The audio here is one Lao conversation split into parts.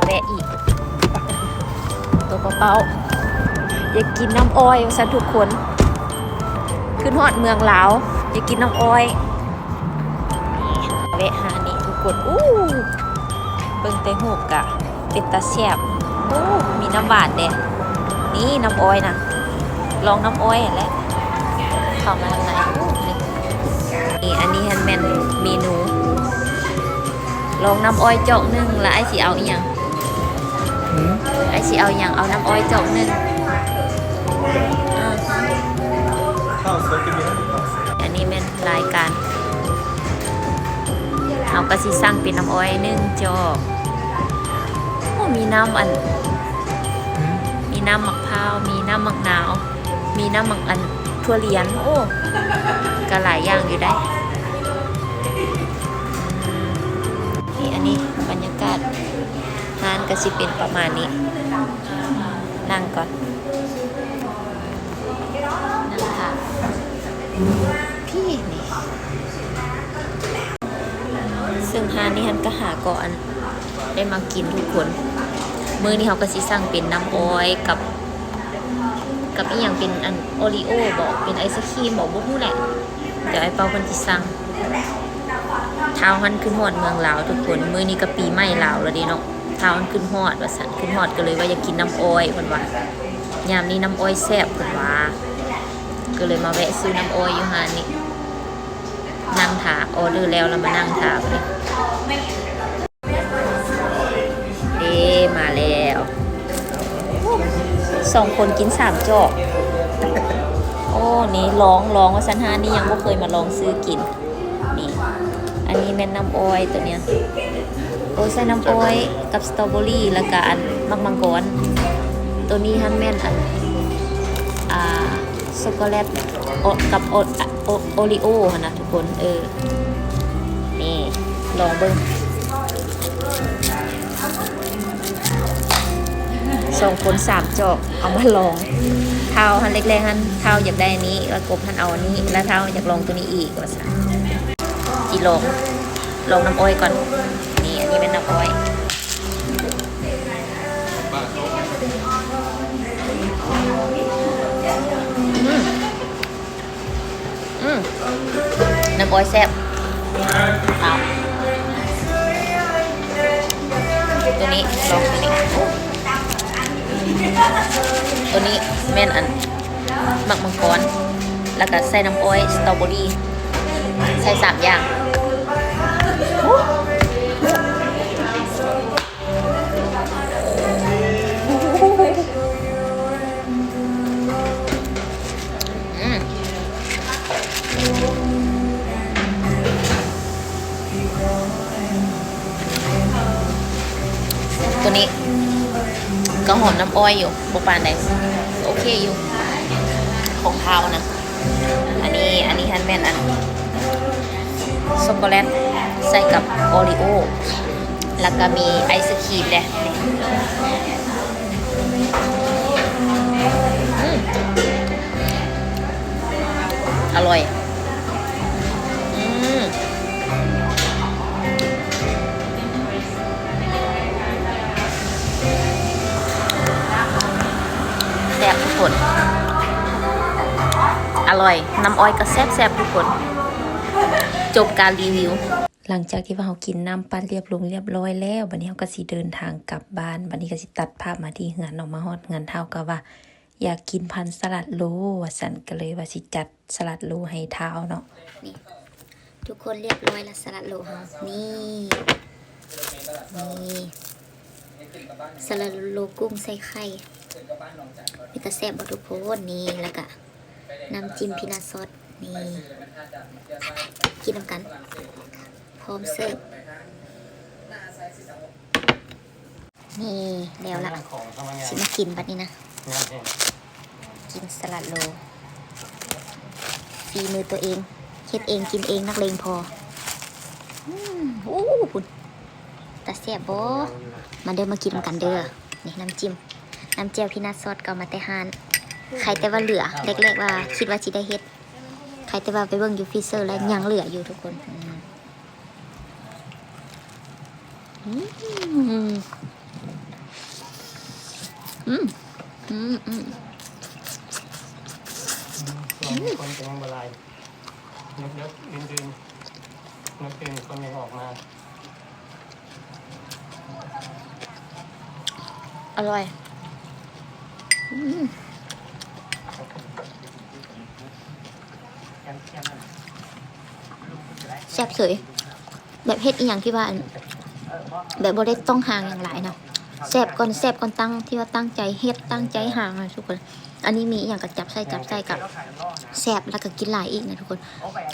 ແວະອີກ ຕົວເປົ່າໆ ຢາກກິນນ້ຳອ້ອຍວ່າຊັ້ນທຸກຄົນ ຂຶ້ນຮອດເມືອງລາວ ຢາກກິນນ້ຳອ້ອຍ ແວະຮ້ານນີ້ທຸກຄົນ. ອູ້ ເບິ່ງແຕ່ຮູບກະເປັນຕາແຊບ. ໂອ້ ມີນ້ຳຫວານເດ້ ນີ້ນ້ຳອ້ອຍນະ ລອງນ້ຳອ້ອຍຫັ້ນແຫຼະ. ເຂົ້າມາທາງໃນ ນີ້ ນີ້ ອັນນີ້ຫັ້ນແມ່ນເມນູ ລອງນ້ຳອ້ອຍຈອກໜຶ່ງ ແລ້ວອ້າຍຊິເອົາອີ່ຫຍັງ? ຫືມ? ອ້າຍຊິເອົາຫຍັງ? ເອົານ້ຳອ້ອຍຈອກໜຶ່ງ. ເອີ ອັນນີ້ແມ່ນລາຍການ ເຮົາກໍຊິສັ່ງເປັນນ້ຳອ້ອຍໜຶ່ງຈອກ. ໂອ້ ມີນ້ຳອັນ ຫືມ? ມີນ້ຳໝາກພ້າວ ມີນ້ຳໝາກນາວ ມີນ້ຳໝາກອັນ ຖົ່ວລຽນ. ໂອ້ ກໍຫຼາຍຢ່າງຢູ່ໄດ໋. ນີ້ ອັນນີ້ບັນຍາກາດຮ້ານກໍຊິເປັນປະມານນີ້. ນັ່ງກ່ອນ ນັ່ງຖ້າ ພີ້ນີ້. ເຊິ່ງຮ້ານນີ້ຫັ້ນກໍຫາກໍອັນ ໄດ້ມາກິນທຸກຄົນ. ມື້ນີ້ເຮົາກໍຊິສັ່ງເປັນນ້ຳອ້ອຍກັບ ກັບອີ່ຫຍັງ ເປັນອັນໂອຣີໂອບໍ ເປັນໄອສະຄຣີມບໍ ບໍ່ຮູ້ແຫຼະ. ດຽວອ້າຍເປົາເພິ່ນຊິສັ່ງ. ທ້າວຫັ້ນຂຶ້ນຮອດເມືອງລາວທຸກຄົນ. ມື້ນີ້ກໍປີໃໝ່ລາວແລ້ວເດ້ເນາະ. ທ້າວຫັ້ນຂຶ້ນຮອດວ່າຊັ້ນ ຂຶ້ນຮອດກໍເລີຍວ່າຢາກກິນນ້ຳອ້ອຍເພິ່ນວ່າ. ຍາມນີ້ນ້ຳອ້ອຍແຊບເພິ່ນວ່າ ກໍເລີຍມາແວະຊື້ນ້ຳອ້ອຍຢູ່ຮ້ານນີ້. ນັ່ງຖ້າ ອໍເດີແລ້ວ ແລ້ວມານັ່ງຖ້າບັດນີ້. ເດ້ ມາແລ້ວ ສອງຄົນກິນສາມຈອກ. ໂອ້ ນີ້ລອງ ລອງວ່າຊັ້ນ ຮ້ານນີ້ຍັງບໍ່ເຄີຍມາລອງຊື້ກິນ. ນີ້ ອັນນີ້ແມ່ນນ້ຳອ້ອຍໂຕເນີ້ຍ. ໂອ້ ໃສ່ນ້ຳອ້ອຍກັບສະຕໍເບີຣີ ແລ້ວກະອັນໝາກມັງກອນ. ໂຕນີ້ຫັ້ນແມ່ນອັນ ອ່າ ຊັອກໂກແລັດ ໂອ ກັບໂອ ໂອ ໂອຣີໂອຫັ້ນນະທຸກຄົນ. ເອີ ນີ້ ລອງເບິ່ງ ສອງຄົນສາມຈອກ ເອົາມາລອງ. ທ້າວຫັ້ນແລກໆຫັ້ນ ທ້າວຢາກໄດ້ອັນນີ້ ແລ້ວກົບຫັ້ນເອົາອັນນີ້ ແລ້ວທ້າວຢາກລອງໂຕນີ້ອີກວ່າຊັ້ນ. ຊິລອງ ລອງນ້ຳອ້ອຍກ່ອນ. ນີ້ ອັນນີ້ແມ່ນນ້ຳອ້ອຍ. ອືມ ອືມ ນ້ຳອ້ອຍແຊບ. ອ້າວ ໂຕນີ້ ລອງໂຕນີ້. ໂຕນີ້ແມ່ນອັນໝາກມັງກອນ ແລ້ວກະໃສ່ນ້ຳອ້ອຍ ສະຕໍເບີຣີ ໃສ່ສາມຢ່າງ. ອືມ ໂຕນີ້ກໍຫອມນ້ຳອ້ອຍຢູ່ ບໍ່ປານໃດ ໂອເຄຢູ່ ຂອງຄາວນະ. ອັນນີ້ ອັນນີ້ຫັ້ນແມ່ນອັນ ຊັອກໂກແລັດໃສ່ກັບໂອຣີໂອ ແລ້ວກໍມີໄອສະຄຣີມແດ່. ອືມ ອະລ່ອຍ. ອືມ ແຊບທຸກຄົນ ອະລ່ອຍ. ນ້ຳອ້ອຍກໍແຊບໆທຸກຄົນ. ຈົບການຣີວິວ. ຫຼັງຈາກທີ່ວ່າເຮົາກິນນ້ຳປັ່ນລຽບລົງລຽບຮ້ອຍແລ້ວ ບັດນີ້ເຮົາກໍຊິເດີນທາງກັບບ້ານ. ບັດນີ້ກໍຊິຕັດພາບມາທີ່ເຮືອນເນາະ ມາຮອດເຮືອນ ທ້າວກໍວ່າຢາກກິນພັນສະຫຼັດໂລວ່າຊັ້ນ ກໍເລີຍວ່າຊິຈັດສະຫຼັດໂລໃຫ້ທ້າວເນາະ. ນີ້ ທຸກຄົນ ລຽບຮ້ອຍລະ ສະຫຼັດໂລເຮົາ ນີ້ ນີ້ ສະຫຼັດໂລກຸ້ງໃສ່ໄຂ່ ເປັນຕາແຊບບໍ່ທຸກຄົນ? ນີ້ ແລ້ວກະ ນ້ຳຈິ້ມພີນັດຊອດ ນີ້ ກິນນຳກັນ ພ້ອມເສີບ. ນີ້ ແລ້ວລະ ຊິມາກິນບັດນີ້ນະ. ກິນສະຫຼັດໂລ ຝີມືຕົວເອງ ເຮັດເອງກິນເອງ ນັກເລງພໍ. ອືມ ໂອ້ ພຸ້ນ ຕາແຊບບໍ່? ມາເດີ ມາກິນນຳກັນເດີ. ນີ້ ນ້ຳຈິ້ມ ນ້ຳແຈ່ວພີນັດຊອດ ເອົາມາແຕ່ຮ້ານ. ໄຄແຕ່ວ່າເຫຼືອ ແລກໆວ່າຄິດວ່າຊິໄດ້ເຮັດ ໄຄແຕ່ວ່າໄປເບິ່ງຢູ່ຟຣີເຊີແລ້ວ ຍັງເຫຼືອຢູ່ທຸກຄົນ. ອືມ ອືມ. ອືມ ອືມ ອືມ ອືມ ຊ່ວງນີ້ຄົນກໍຍັງບໍ່ຫຼາຍ ດຶກໆ ດື່ນໆ ມື້ຄືນຄົນຍັງອອກມາ. ອະລ່ອຍ ອືມ ແຊບເສີຍ ແບບເຮັດອີ່ຫຍັງທີ່ວ່າ ອັນ ແບບບໍ່ໄດ້ຕ້ອງຫາຫຍັງຫຼາຍນະ ແຊບກ່ອນ ແຊບກ່ອນຕັ້ງ ທີ່ວ່າຕັ້ງໃຈເຮັດ ຕັ້ງໃຈຫານະທຸກຄົນ. ອັນນີ້ມີອີ່ຫຍັງກໍຈັບໃສ່ ຈັບໃສ່ກໍແຊບ ແລ້ວກໍກິນຫຼາຍອີກນະທຸກຄົນ.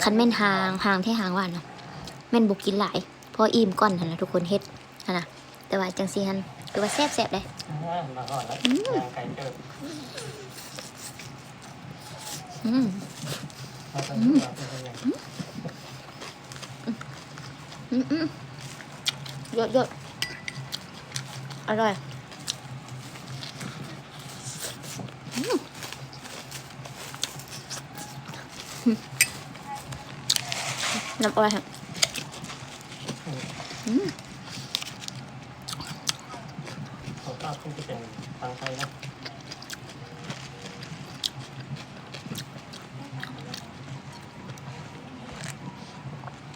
ຄັນແມ່ນຫາງ ຫາງແທ້ຫາງວ່ານະ ແມ່ນບໍ່ກິນຫຼາຍ ພໍອີ່ມກ່ອນຫັ້ນນະທຸກຄົນ ເຮັດຫັ້ນນະ. ແຕ່ວ່າຈັ່ງຊີ້ຫັ້ນ ຖືວ່າແຊບໆເດ້. ອືມ ອືມ ອືມ ອືມ ເລີດໆ ອະລ່ອຍ. ອືມ ອືມ ນ້ຳອ້ອຍ ອືມ ຂອງເຈົ້າຄືຈະເປັນທາງໄທນະ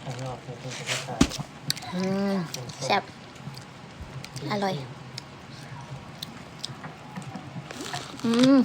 ທາງນອກເປັນປະເທດໄທ. ອືມ ແຊບ ອະລ່ອຍ ອືມ.